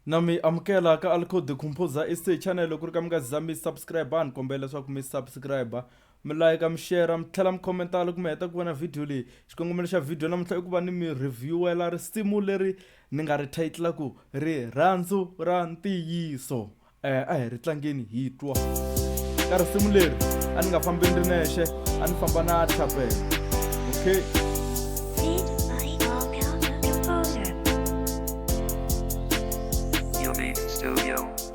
Na mi amukela ka Alco the Composer SA channel. Loko ku ri ka mi nga za mi subscribe, ni kombela leswaku mi subscribe, mi like, mi share, mi tlhela mi commenta loko mi heta ku vona video leyi. Xikongomelo xa video namuntlha i ku va ni mi reviewela risimu leri ni nga ri title ku Rirhandzu ra Ntiyiso. A hi ri tlangeni hi twa. Ka risimu leri a ni nga fambi ni ri nexe, a ni famba na Thapelo. Okay.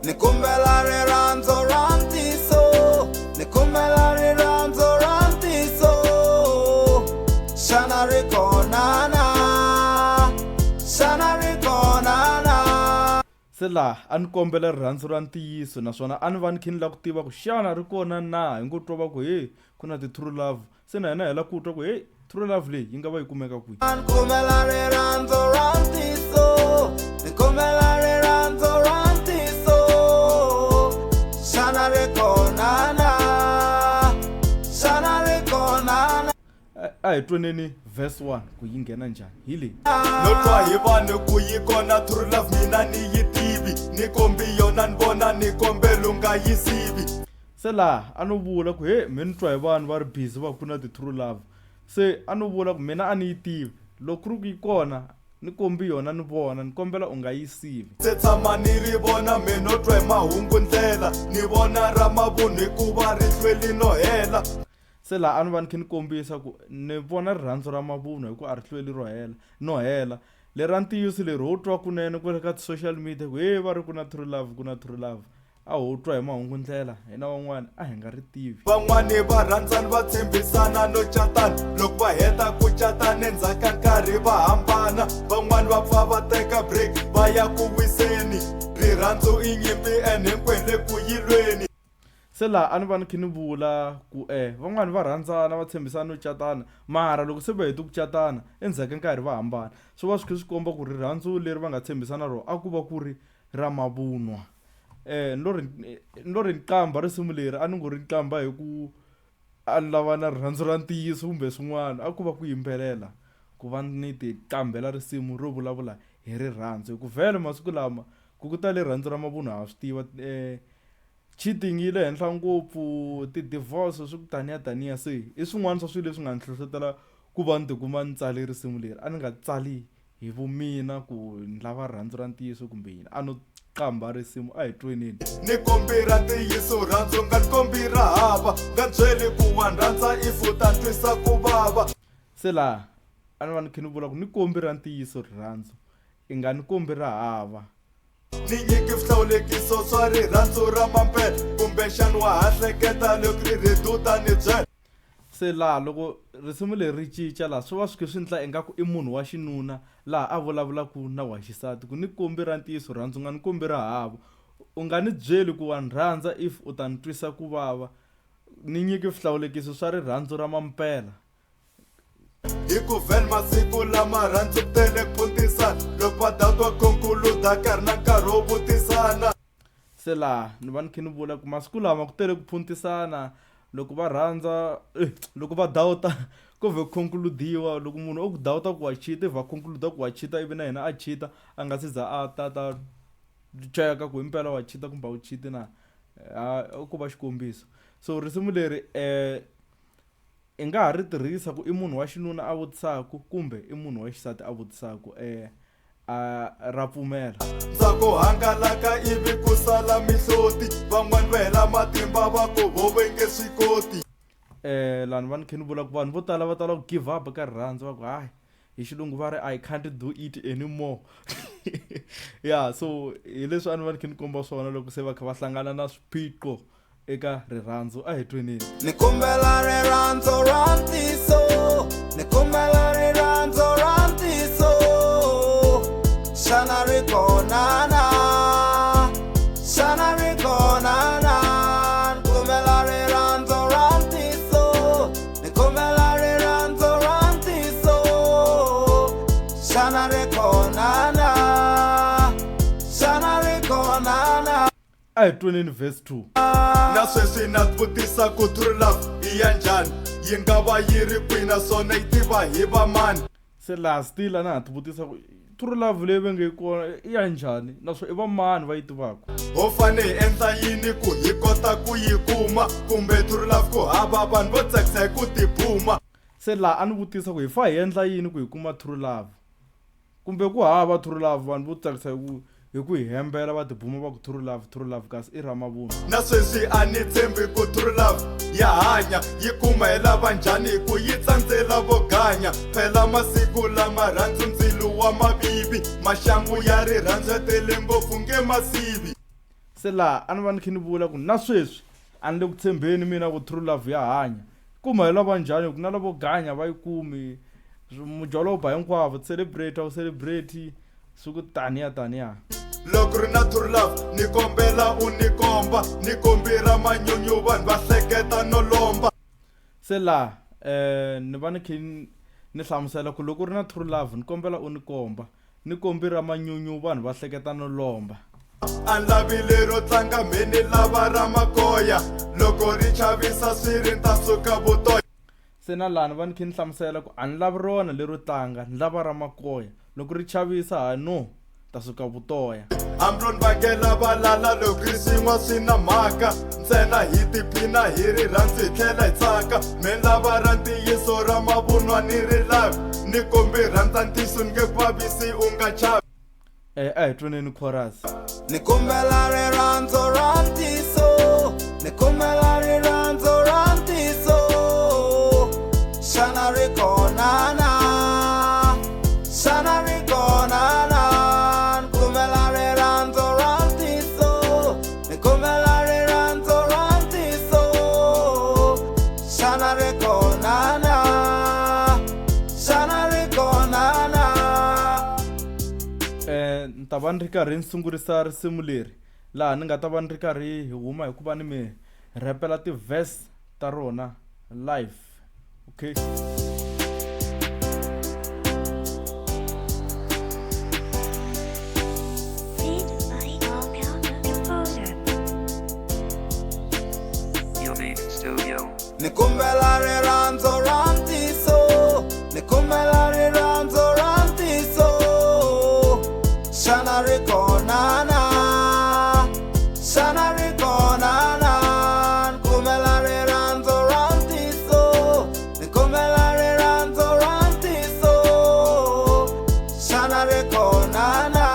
Ni kombela rirhandzu ra ntiyiso, ni kombela rirhandzu ra ntiyiso. Xana ri kona na? Xana ri kona na? Se laha a ni kombela rirhandzu ra ntiyiso naswona a ni va ni kha ni lava ku tiva ku xana ri kona na, hi ngo twa va ku he ku na ti-true love, se na hina hi lava ku twa ku heyi true love leyi yi nga va yi kumeka kwihi. Ni kombela rirhandzu ra ntiyiso, ni kombela rirhandzu ra ntiyiso. Xana ri kona na? Xana ri kona na? A hi tweneni verse 1 ku yi nghena njhani hi leyi. No twa hi vanhu ku yi kona true love, mina ni yi tivi, ni kombi yona ni vona, ni kombela u nga yi sivi. Se laha a no vula ku he me ni twa hi vanhu va ri busy va ku na ti-true love, se a no vula ku mina a ni yi tivi, loko ku ri ku yi kona ni kombi yona ni vona, ni kombela u nga yi sivi. Se tshama ni ri vona me no twa hi mahungu ndlela, ni vona ra mavunwa hikuva ri hlweli no hela. Se laha a ni va ni kha ni kombisa ku ni vona rirhandzu ra mavunwa hi ku a ri hlweli ro hela no hela. Lera ntiyiso leri ho twa kunene kwale ka ti-social media ku he va ri ku na true love, ku na true love, a ho twa hi mahungu ndlela hina van'wani a hi nga ri tivi. Van'wani va rhandzana va tshembisana no catana, loko va heta ku catana endzhaku ka nkarhi va hambana. Van'wani va pfa va teka break va ya ku wiseni, rirhandzu i nyimpi and hinkwenu le ku yi lweni. Se laha a ni va ni kha ni vula ku van'wani va rhandzana va tshembisana no catana mara loko se va hete ku catana endzhaku ka nkarhi va hambana, swi va swi kha swi komba ku rirhandzu leri va nga tshembisana rona a ku va ku ri ra mavunwa. Ni lo ri ni lo ri nqambha risimu leri a ni ngo ri nqambha hi ku a ni lava na rirhandzu ra ntiyiso kumbe swin'wana, a ku va ku yimbelela ku va ni ti qambhela risimu ro vulavula hi rirhandzu hi ku vhele masiku lama ku ku tale rirhandzu ra mavunwa ha swi tiva. Cheating yi le henhla ngopfu, ti-divorce swi ku taniya taniya se i swin'wana swa swilo leswi nga ni hlohlotela ku va ni tikuma ni tsale risimu leri a ni nga tsali hi vumina ku ni lava rirhandzu ra ntiyiso kumbe yini a no qambha risimu a hi tweneni. Ni kombi ra ntiyiso rhandzu nga ni kombi ra hava, nga ni byeli ku wa ni rhandza if u ta ni twisa ku vava. Se laha a ni va ni kha ni vula ku ni kombi ra ntiyiso rirhandzu i nga ni kombi ra hava. Ni nyiki swihlawulekiso swa rirhandzu ra mampela, kumbexana wa ha hleketa loko ri ready u ta ni byela. Se laha loko risimu leri ri cinca laha swi va swi kha swi ndla ingaku i munhu wa xinuna laha a vulavulaka na wa xisati ku ni kombi ra ntiyiso rhandzu u nga ni kombi ra hava, u nga ni byeli ku wa ni rhandza if u ta ni twisa ku vava, ni nyiki swihlawulekiso swa rirhandzu ra mampela. Hi ku ven masiku lama rhandzu ku tele ku puntisana, loko va datwa conclude nkarhi na nkarhi wo vutisana. Se laha ni va ni kha ni vula ku masiku lama ku tele ku phuntisana, loko va rhandza loko va dawuta ko vhe ku conclude-iwa, loko munhu o ku dawuta ku wa cheat-a i vha a conclude ku wa cheat-a ivi na yena a cheat-a a nga se za a ta ta cheka ku himpela wa cheat-a kumbe a wu cheat-i na, ko va xikombiso. So risimu leri i nga ha ri tirhisa ku i munhu wa xinuna a vutisaku kumbe i munhu wa xisati a vutisaku a ra pfumela. Ntsako hangalaka ivi ku sala mihloti, van'wani va hela matimba va ku vo ve nge swi koti. Laha ni va ni kha ni vula ku vanhu vo tala va tala ku give up ka rirhandzu va ku hayi hi xilungu va ri I can't do it anymore ya so hi leswi a ni va ni kha ni komba swona loko se va kha va hlangana na swiphiqo eka rirhandzu a hi tweneni. Ni kombela rirhandzu ra ntiyiso, ni kombela rirhandzu ra ntiyiso. Xana ri kona na? Xana ri kona na? Ni kombela rirhandzu ra ntiyiso, ni kombela rirhandzu ra ntiyiso. Xana ri kona na? Xana ri kona na? A hi tweneni verse 2. Na sweswi na tivutisa ku true love i ya njhani, yi nga va yi ri kwihi naswona yi tiva hi va mani. Se laha still a na ha tivutisa ku True love leyi va nge yi kona i ya njhani naswona i va mani va yi tivaka? Ho fane hi endla yini ku hi kota ku yi kuma kumbe true love ku hava vanhu vo tsakisa hi ku tibuma? Se laha a ni vutisa ku hi fa hi endla yini ku hi kuma true love kumbe ku hava true love vanhu vo tsakisa hi ku hi ku hi hembela va tibuma va ku true love true love kasi i ra mavunwa. Na sweswi a ni tshembi ku true love ya hanya yi kuma hi lava njhani hi ku yi tsandzela vo ganya phela masiku lama rhandzu ndzilu wa mavivi maxangu ya rirhandzu ya tele ngopfu nge masivi. Se laha a ni va ni kha ni vula ku na sweswi a ni le ku tshembeni mina ku true love ya hanya kuma hi lava njhani hi ku na lavo ganya va yi kumi mujolo wu ba hinkwavo celebrate a wu celebrate swi ku taniya taniya. Loko ri na true love ni kombela u ni komba ni kombi ra manyunyu vanhu va hleketa no lomba. Se laha ni va ni kha ni hlamusela ku loko u ri na true love ni kombela u ni komba ni kombi ra manyunyu vanhu va hleketa no lomba. A ni lavi lero tlanga mhe ni lava ra magoya loko ri chavisa swi ri ni ta suka vutoya. Se na laha ni va ni kha ni hlamusela ku a ni lavi rona lero tlanga ni lava ra makoya loko ri chavisa ha no ta suka vutoya. Hambi ro ni vangela valala loko ri swin'wa swi na mhaka ntsena hi tiphina hi rirhandzu hi tlhela hi tsaka me ni lava ra ntiyiso ra mavunwa ni ri lavi ni kombi rhandza ntiyiso ni nge ku vavisi u nga chavi. A hi twaneni chorus. Ni kombela rirhandzu ra ntiyiso ni kombela rirhandzu ra ntiyiso xana ri kona na xana ri kona na ni kombela rirhandzu ra ntiyiso ni kombela rirhandzu ra ntiyiso xana ri kona na xana ri kona na. Ni ta va ni ri karhi ni sungurisa risimu leri laha ni nga ta va ni ri karhi hi huma hi ku va ni mi rhepela ti-verse ta rona live okay. Beat by All Composer. Unique Studio. Ni kombela rirhandzu ra ntiyiso ni kombela rirhandzu ra ntiyiso xana ri kona na xana ri kona na ni kombela rirhandzu ra ntiyiso ni kombela rirhandzu ra ntiyiso xana ri kona na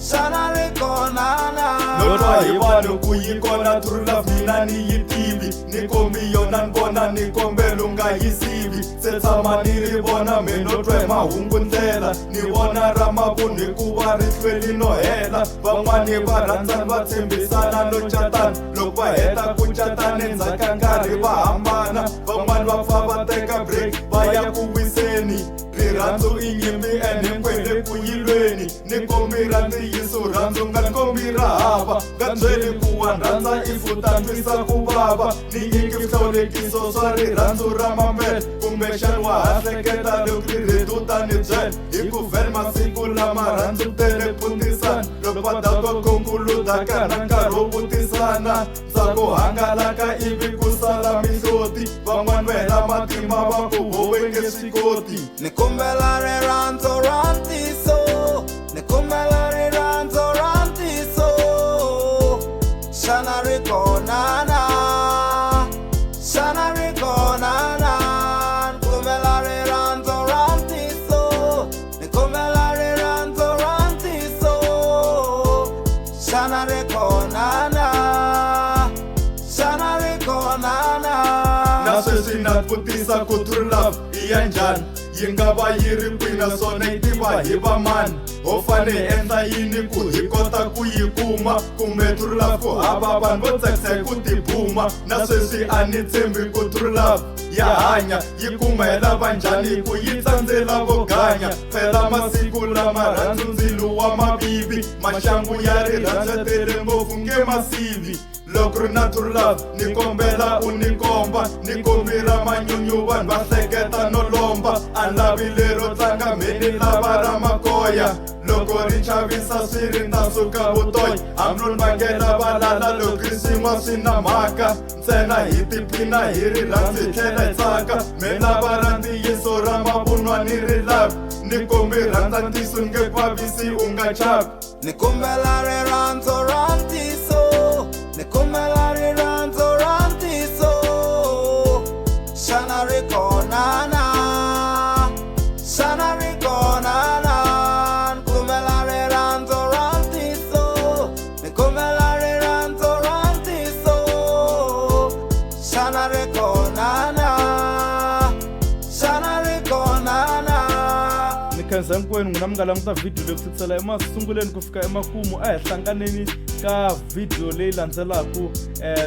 xana ri kona na. No twa hi vanhu ku yi kona true love mina ni yi tivi ni kombi yona ni vona ni kombela u nga yi sivi se tshama ni ri vona me no twa hi mahungu ndlela ni vona ra mavunwa hikuva ri hlweli no hela van'wani va rhandzana va tshembisana no catana loko va heta ku catana endzhaku ka nkarhi va hambana van'wani va pfa va teka break va ya ku wiseni rirhandzu i nyimpi and hinkwenu le ku yilweni ni kombi ra ntiyiso rhandzu nga ni kombi ra hava nga byeli ku wa rhandza if u ta twisa ku vava ni nyiki swihlawulekiso swa rirhandzu ra mampela kumbexani wa ha hleketa loko ri rhedu u ta ni byela hi ku vhele masiku lama rhandzu tele putisana loko va ta twa conclude ka na nkarhi wo vutisana ntsako hangalaka ivi ku sala mihloti van'wani va hela matimba va ku ho ve nge swi koti. Ni kombela rirhandzu ra ntiyiso ni kombela rirhandzu ra ntiyiso xana ri kona na xana ri kona na ni kombela rirhandzu ra ntiyiso ni kombela rirhandzu ra ntiyiso xana ri kona na xana ri kona na. Na sweswi na vutisa ku true love i ya njhani yi nga va yi ri kwihi naswona yi tiva hi va mani ho fane hi endla yini ku hi kota ku yi kuma kumbe true love ku hava vanhu vo tsakisa hi ku tibuma na sweswi a ni tshembi ku true love ya hanya yi kuma hi lava njhani ku yi tsandzela vo ganya phela masiku lama rhandzu ndzilu wa mavivi maxangu ya rirhandzu ya tele ngopfu nge masivi loko ri na true love ni kombela u ni komba ni kombi ra manyunyu vanhu va hleketa no lomba a ni lavi lero tlanga mhe ni lava ra makoya loko ri chavisa swi ri ni ta suka vutoya hambi ro ni vangela valala loko ri swin'wa swi na mhaka ntsena hi tiphina hi rirhandzu hi tlhela hi tsaka me lava ra ntiyiso ra mavunwa ni ri lavi. Ni kombi rhandza ntiyiso ni nge ku vavisi u nga chavi. Ni kombela rirhandzu ra ntiyiso Ni kombela rirhandzu ra ntiyiso Xana ri kona na Xana ri kona na Ni kombela rirhandzu ra ntiyiso Ni kombela rirhandzu ra ntiyiso Xana ri kona na Xana ri kona na Ni khensa hinkwenu n'wina mi nga languta video leyi ku sukisela emasunguleni ku fika emakumu. A hi hlanganeni ka video leyi landzelaku.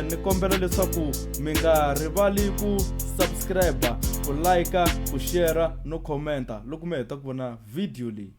Ni kombela leswaku mi nga rivali ku subscribe, ku like, ku share no commenta loko mi heta ku vona video leyi.